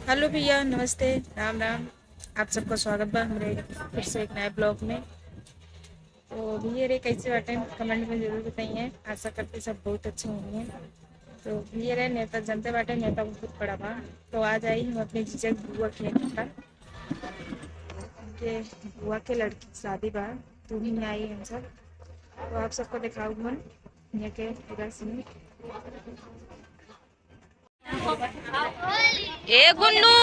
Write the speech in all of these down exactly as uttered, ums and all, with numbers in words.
हेलो भैया, नमस्ते, राम राम। आप सबका स्वागत बा हमरे फिर से एक नए ब्लॉग में। तो भैया रे, कैसे बाटे, कमेंट में जरूर बताइए। आशा करते सब बहुत अच्छे होंगे। तो भैया रे, नेता जनते बाटे, नेता बहुत बड़ा बा। तो आज आई हम अपने जीजा के बुआ के नेता के, बुआ के लड़की की शादी बा, तो वहीं आई हम सब। तो आप सबको दिखाऊ हम यहाँ के पूरा सीन। ए गुन्नू,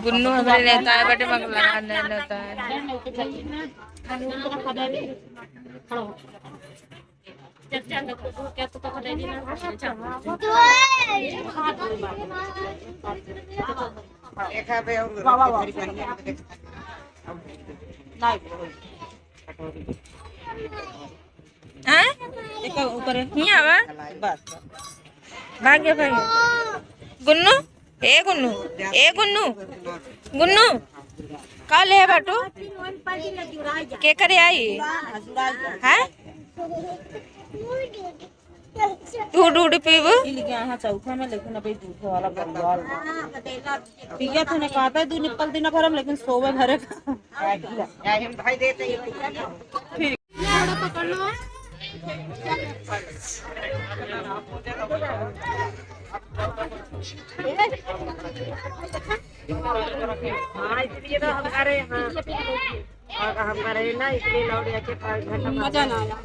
गुन्नू हमरे नेता है, बटे मगला नेता है। हाँ? हियाँ आवा। बस। भाग गया, भाग गया। गुन्नू, ए गुन्नू, ए गुन्नू, गुन्नू, का ले बाटू? के करे आई? हैं? दूध, दूध पीबू? पी लिया यहाँ चौथा में, लेकिन अभी दूध वाला बंगाल। पिया तो ने कहता है, दो निप्पल दिन भरम, लेकिन सोवे भरे का। भाई देते हैं। ठीक। हाँ, इसलिए तो हम करे, हाँ। और हम करे ना, इसलिए लौट जाके पाँच घंटा मजा ना आया।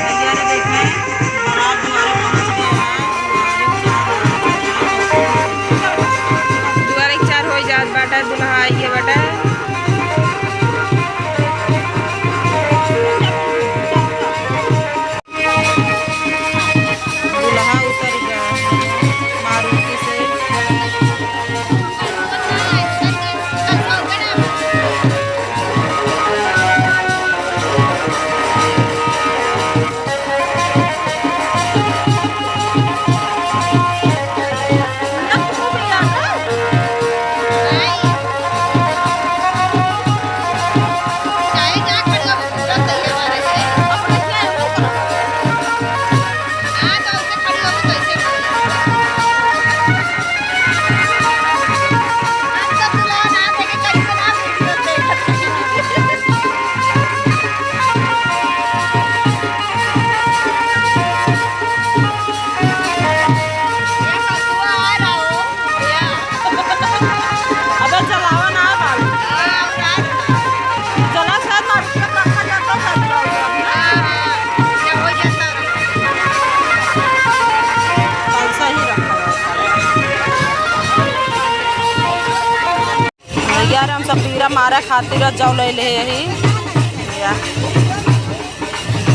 भैया रे देखें, बारात दुआरे पहुँच गए हैं। दुआरे के चार हो जात बाटे, दुल्हा आइए बाटे। दुल्हा उतर गया है मारुति से। अबे चलावा ना बाबू। चला शायद मार्केट में रखा जाता है, शायद रखा जाता है। कल सा ही रखा हुआ है। यार हम सब पीरा मारा खातिर जौ ले ले यही। या।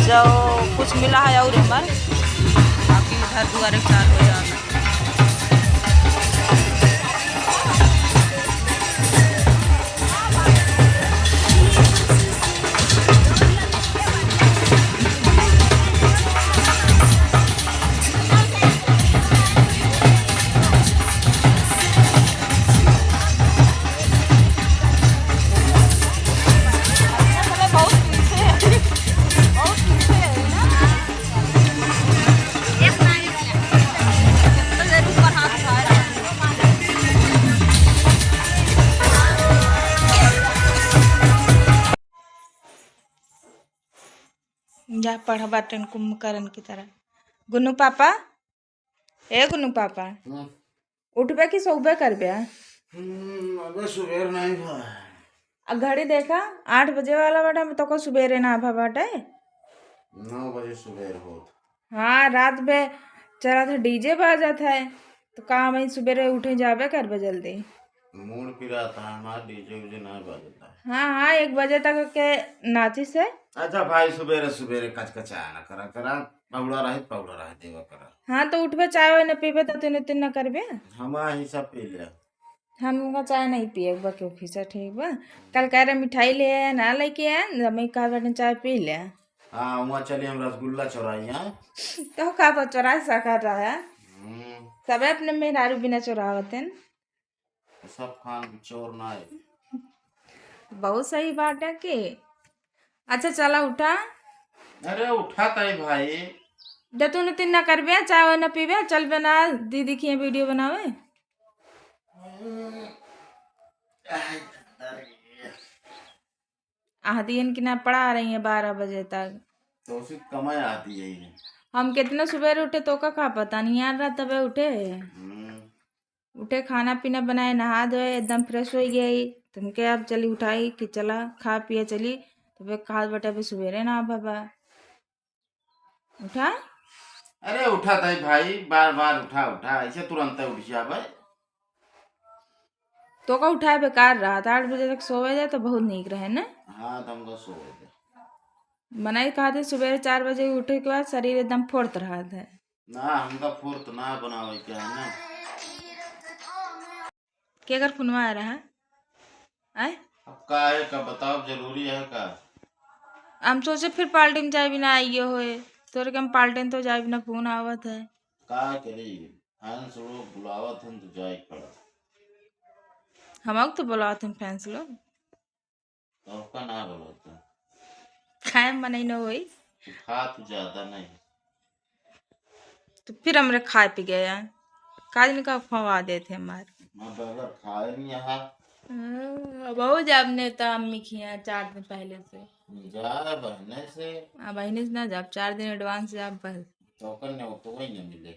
जौ कुछ मिला है और हमार। बाकी इधर दुआरे चार हो जाना। जा पढ़ बाटेन कुंभकर्ण की तरह। गुन्नू पापा, ए गुन्नू पापा, हम्म। उठबे कि सोबे करबे? हम्म, अबे सुबेर नहीं भा। आ घड़ी देखा, आठ बजे वाला बाटे, तो को सुबेरे ना भा बाटे। नौ बजे सुबेर होत। हाँ, रात में चला था, डीजे बाजत है, तो का हम सुबेरे उठे जाबे करबे जल्दी? मूड पिरात है हमार, डीजे उजे ना बाजत है। हाँ, हाँ, एक बजे तक के नाची से। अच्छा भाई, सुबेरे सुबेरे कचकचाया ना करा करा, पौड़ा रहे, पौड़ा रहे देवा करा। हाँ, तो उठबे, चाय वाय न पीबे, तो तीन तीन न करबे। हम ही सब पी ले। हम उनका चाय नहीं पिए, एक बार क्यों खींचा, ठीक बा? कल कह रहे मिठाई ले आए, ना लेके आए, जब मैं कहा बैठे चाय पी ले। हाँ, वहाँ चलिए, हम रसगुल्ला चोराई, हाँ? तो का पर चोरा सका रहा है? हम्म। सबे अपने मेहरारू बिना चोरावत हैं। सब खान चोर ना है। बहुत सही बात है कि। अच्छा, चला उठा। अरे, उठा ताई भाई। दतुन तीन ना करबे, चाय वाय ना पीबे, चलबे ना दीदी की वीडियो बनावे। आह, दियन की ना पढ़ा रही है बारह बजे तक। तो उसी कमाए आती है ये। हम कितना सुबेरे उठे, तो का, का पता नहीं यार, रात तबे उठे। हम्म। उठे, खाना पीना बनाए, नहा धोए, एकदम फ्रेश हो गई। तुमके अब चली उठाई कि चला खा पिया चली, तबे कहा बेटा अभी सुबेरे ना बाबा। उठा। अरे उठा ताई भाई, बार बार उठा उठा, ऐसे तुरंत उठ जाबे। तो का उठाए बेकार रहा, तो आठ बजे तक सोवे जाए तो बहुत नीक रहे ना। हाँ, तो हमका सोवे दे। मनाई कहते सुबेरे चार बजे उठे के बाद शरीर एकदम फुर्त रहत है। ना, हमका फुर्त ना बनावे के है ना। केकर फोनवा आ रहा? आय? अब का है का बताओ, जरूरी है का? हम सोचे फिर पार्टी में जाए बिना आइयो होए, तोरे के हम पार्टी में तो जाए बिना फोन आवत है। का करी, फैंस लोग बुलावत हन तो जाए के पड़ा। हम तो बुलावत हन फैंस लोग। तो का ना बोलत है? खाए में नहीं न होई। तू खा तू ज्यादा नहीं। तो फिर हमरे खाए पी गए हैं। का दिन का खवा देते हमार। मैं बर्गर खाए नहीं यहाँ। हाँ, अब हो जा अपने तो अम्मी खिया चार दिन पहले से। जा बहने से। आ, बहने से ना जाब, चार दिन एडवांस जाब बस। तो कन्ने वो तो वही न मिले।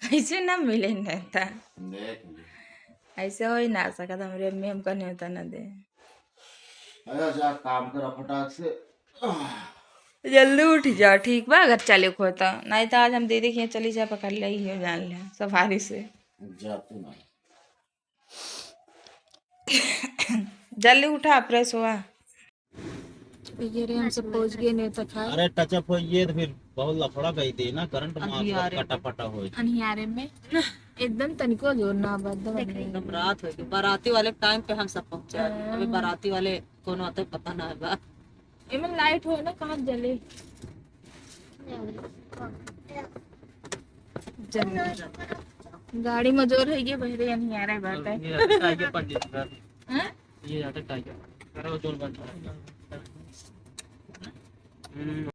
कैसे ना मिले नेता? देख ले। ऐसे हो ही ना सकत, हमरे अम्मी हमका नेता ना दे। अरे जा काम करा फटाक से। जल्दी उठ जा, ठीक बा, अगर चले को तो। नहीं तो आज हम दीदी के यहाँ चली जा, पकड़ ले, ये जान ले, सफारी से। जा तू ना। जल्दी उठा, फ्रेश हुआ। ये रे, हम सब पहुँच गए नेता खाए। अरे, टचअप हो ये तो फिर बहुत लफड़ा कही थी ना, करंट मार अंधियारे कटा में। फटा हो। अंधियारे में एकदम तनिको जोर ना बा, एकदम देख रही। अंधियारे। एकदम रात हो गई, बाराती वाले टाइम पे हम सब पहुँचे। हाँ। अभी बाराती वाले कौन आते पता ना है बा। एमन लाइट हो ना, कहाँ जले। जल्दी। गाड़ी में जोर है ये बहरे अंधियारे बात है। ये टाइगर पंडित घर। हाँ? ये जाते टाइगर। करो जोर बंद। हम्म।